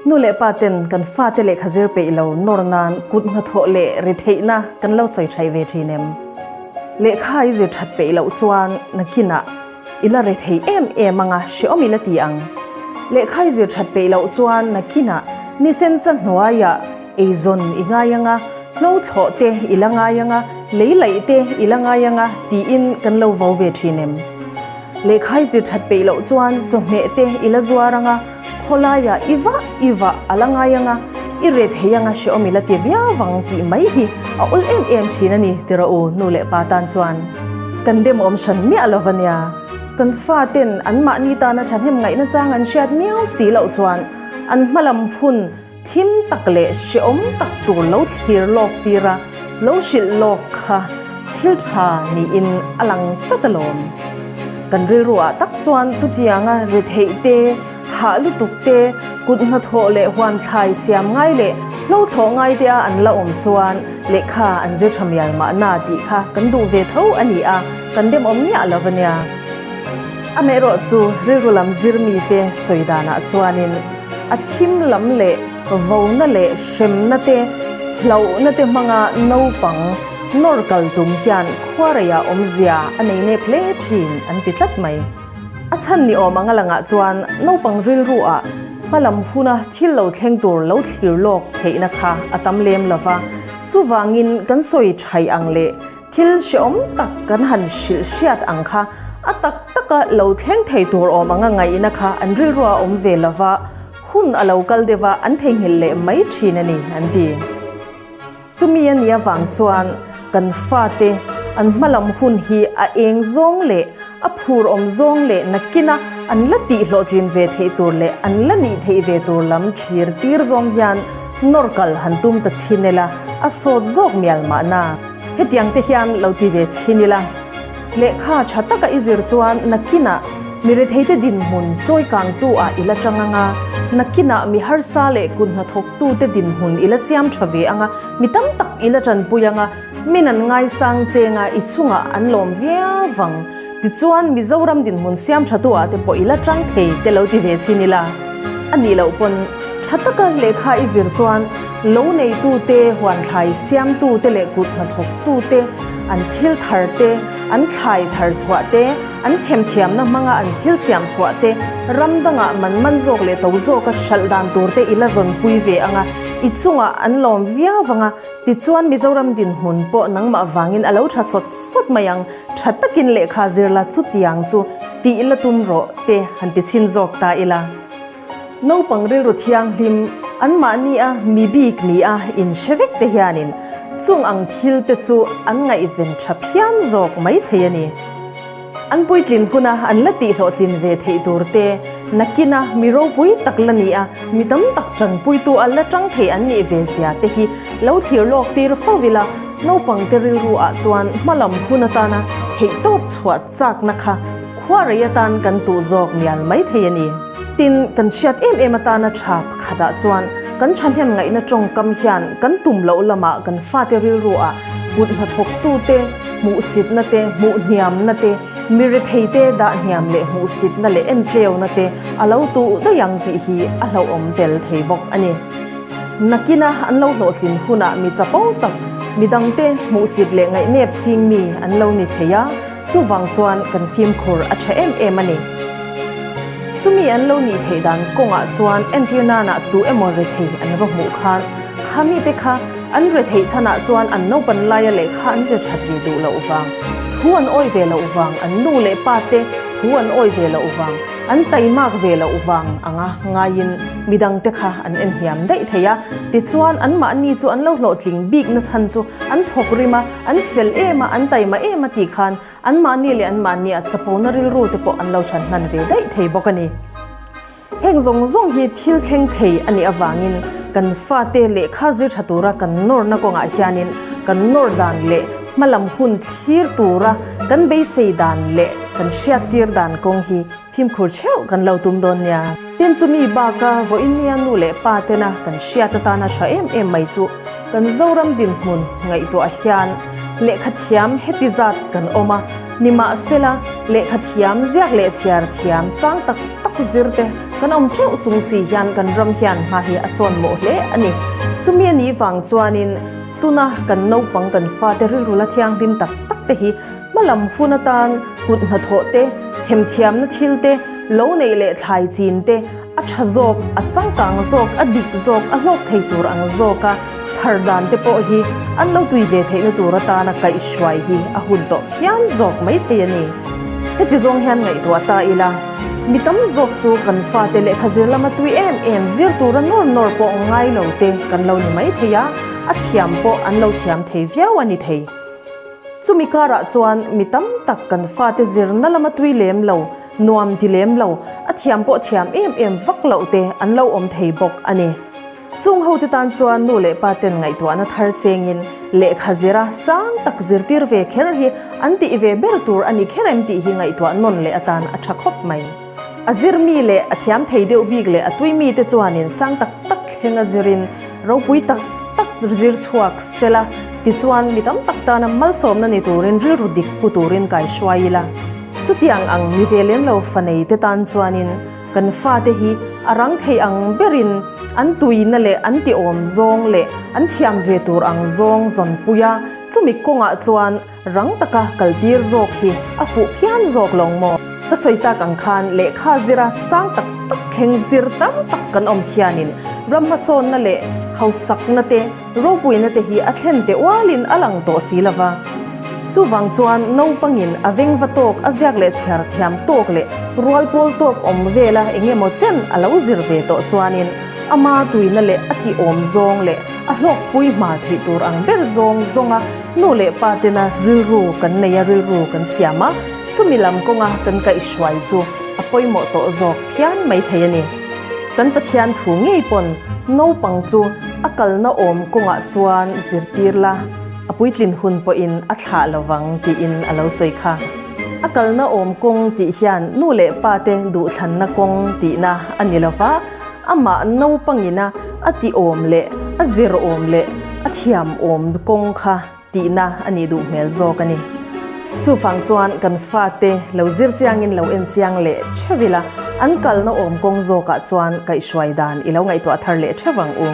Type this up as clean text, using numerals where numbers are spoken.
Nu leh pa ten kan fate lehkha zir peih lo nawr nan kut hnathawh leh ri theihna kan lo sawi thaih ve thin em? Lehkha i zir that peih loh chuan nakinah i la re thei em em anga hreawm i la ti ang. Lehkha i zir that peih loh chuan nakinah ni sensa hnuaiah eizawn i ngai anga, hlo thlawh te i la ngai anga, lei laih te i la ngai anga tiin kan lo vo ve thin em? Lehkha i zir that peih loh chuan chawhmeh te i la zuar anga, Khawlaiah i vah i vah a la ngai anga, i re thei anga hrehawm i la ti viau vang tih mai hi a awl em em thin a ni ti rawh u nu leh pa tan chuan. Kan demawm hran miah lo va nia, kan fa ten anmahni tana thahnem ngaihna chang an hriat miau si loh chuan an hmalam hun Thim tak leh hrehawm tak tur lo thlir lawk tir a, lo hrilh lawk kha thil tha niin a lang tlat alawm. Kan rilru ah tak chuan chutianga retheih te, hah lutuk te, kut hnathawh leh huan thlai siam ngai leh hlo thlawh ngai te a an la awm chuan lehkha an zir tha mial mahna tih kha kan duh ve tho a ni a, kan demawm miah lo a nia. Amaherawh chu rilru lam zir mite sawi danah chuanin, A thim lam leh vona leh hremna te, hlauhna te hmanga naupang nawr kal tum hian khuareiah awmzia a nei nep hle thin an ti tlat mai. A chhan ni awm anga langah chuan naupang rilru ah hmalam huna thil lo thleng tur lo thlir lawk theihna kha a tam lem lova, chuvangin kan sawi thaih ang leh Thil hrehawm tak kan han hrilh hriat ang kha a tak taka lo thleng thei tur awm anga ngaihna kha an rilrua awm ve lova, hun a lo kal deuh a, an theihnghilh leh mai thin a ni, an ti. Chumi a nih avang chuan kan fate an hmalam hun hi a eng zawng leh a phur awm zawng leh nakina an la tihhlawhtlin ve theih tur leh an la nih theih ve tur lam thlir tir zawng hian nawr kal han tum ta chhin ila a sawt zawk mial mahna. Hetiang te hian lo ti ve chhin ila, lehkha tha taka i zir chuan nakinah mi retheite dinhmun chawi kangtu ah i la tang anga, nakinah mi harsa leh kut hnathawktute dinhmun i la siam tha ve anga, mi tam tak i la tanpui anga, min an ngaisang chenga i chungah an lawm viau vang. Tichuan Mizoram dinhmun siam tha tu ah te pawh i la tang thei te lo ti ve chhin ila, a nih loh pawn tha taka lehkha i zir chuan lo neitu te, huan thlai siamtu te leh kut hnathawk tu te, an thil thar te, an thlai thar chhuah te, an themthiamna hmanga an thil siam chhuah te, ram dangah man man zawk leh to zawka hralh dan tur te i la zawnpui ve anga i chungah an lawm viau anga tichuan Mizoram dinhmun pawh nangmah vangin a lo tha sawt sawt mai ang. Tha takin lehkha zir la chutiang chu tih la tum rawh te han ti chhin zawk ta ila. Naupang rilru thianghlim anmahni a mi bik ni a inhre vek te hianin chung ang thil te chu an ngaihven tha phian zawk mai thei a ni. An puitlin huna an la tihhlawhtlin ve theih tur te, nakina mi ropui tak la ni a mi tam tak tanpuitu a la tang thei an nih ve zia te hi lo thlir lawk tir fo ila. Naupangte rilru ah chuan hmalam hun atana theihtawp chhuah chakna kha khua rei atan kan tuh zawk mial mai thei a ni. Tin, kan hriat em em atana tha pakhatah chuan kan thahnem ngaihna tawngkam hian kan tum loh lamah kan fate rilru ah kut hnathawktute hmuhsitna te, hmuhhniamna te, mi retheite dah hniam leh hmuhsitna leh entleuna te a lo tuh daih ang tih hi a hlauhawm tel thei bawk a ni. Nakina an lo hlawhtlin hunah mi chapo tak, midangte hmuhsit leh ngaihnep ching mi an lo ni thei a, chuvang chuan kan fimkhur a tha em em a ni. Chumi an lo nih theih dan kawngah chuan entir nanah tu emaw rethei an va hmuh khan kha mite kha an retheih chhanah chuan an naupan laia lehkha an zir that ve duh loh vang, thu an awi ve loh vang, an nu leh pa te thu an awi ve loh vang, An taimak ve loh vang anga ngaiin midangte kha an en hniam daih thei a, tichuan anmahni chu an lo hlawhtling bikna chhan chu an thawk rim a, an fel em a, an taima em a tih khan anmahni leh anmahni a chapona rilru te pawh an lo hran hman ve daih thei bawk a ni. Heng zawng zawng hi thil thleng thei a nih avangin kan fate lehkha zir tha tura kan nawrna kawngah hianin kan nawr dan leh hmalam hun thlir tura kan beisei dan leh kan hriattir dan kawng hi fimkhur theuh kan lo tum dawn nia. Tin chumi baka vawiin nia nu leh pa tena kan hriat atana tha em em mai chu kan Zoram dinhmun ngaihtuah hian Lehkha thiam heti zat kan awm a, nimahsela lehkha thiam ziak leh chhiar thiam sang tak tak zir te kan awm teuh chung si hian kan ram hian hma hi a sawn mawh hle a ni. Chumi a nih vang chuanin tuna kan naupang kan fate rilru la thianghlim tak tak te hi hmalam hun atan kut hnathawh te, themthiamna thil te, lo neih leh thlai chin te, A tha zawk, a changkang zawk, a dik zawk, a hlawk thei tur ang zawka thar dan te pawh hi an lo tui ve theihna tur atana kaihhruai hi a hun tawh phian zawk mai thei a ni. Heti zawng hian ngaihtuah ta ila, mi tam zawk chu kan fate lehkha zir lama tui em em zir tura nawr nawr pawh ngai lo te kan lo ni mai thei a, a thiam pawh an lo thiam thei viau a ni thei. Chumi karah chuan mi tam tak kan fate zirna lama tui lem lo, Nuam ti lem lo, a thiam pawh thiam em em vak loh te an lo awm thei bawk a ni. Chung hote tan chuan nu leh pa ten ngaihtuahna thar sengin lehkha zira sang tak zirtir ve kher hi an tih ve ber tur a ni kher em tih hi ngaihtuah nawn leh atan a tha khawp mai. A zir mi leh a thiam thei deuh bik leh a tui mite chuanin sang tak tak thleng a zirin ropui tak tak zir chhuak sela tichuan mi tam tak tana malsawmna ni turin rilru dik pu turin kaihruai ila. Chutiang ang mi ve lem lo fanei te tan chuanin kan fate hi a rang thei ang berin an tuina leh an tiawm zawng leh an thiam ve tur ang zawng zawnpui a, chumi kawngah chuan rang taka kaltir zawk hi a fuh phian zawk lo maw? Ka sawi tak ang khan lehkha zira sang tak tak thleng zir tam tak kan awm hianin ram hmasawnna leh hausakna te, Ropuina te hi a thlen teh ualin a lang tawh si lo va. Chuvang chuan naupangin a vengva tawk a ziak leh chhiar thiam tawk leh rual pawl tawk awm vela eng emaw chen a lo zir ve tawh chuanin ama tuina leh a tih awm zawng leh a hlawkpui hma theih tur ang ber zawng zawnga nu leh pa tena rilru kan nei a rilru kan siam a, chumi lam kawnga kan kaihhruai chu a pawimawh tawh zawk phian mai thei a ni. Kan Pathian thu ngei pawn naupang chu a kalna awm kawngah chuan zirtir la, a puitlin hun pawhin a thlah lo vang tiin a lo sawi kha. A kalna awm kawng tih hian nu leh pa te duhthlanna kawng tihna a ni lo va, amah naupangina a tih awm leh a zir awm leh a thiam awm kawng kha tihna a nih duh hmel zawk a ni. Chuvang chuan kan fate lo zir chiangin lo en chiang leh theuh ila, an kalna awm kawng zawkah chuan kaihhruai dan i lo ngaihtuah thar leh theuh ang u.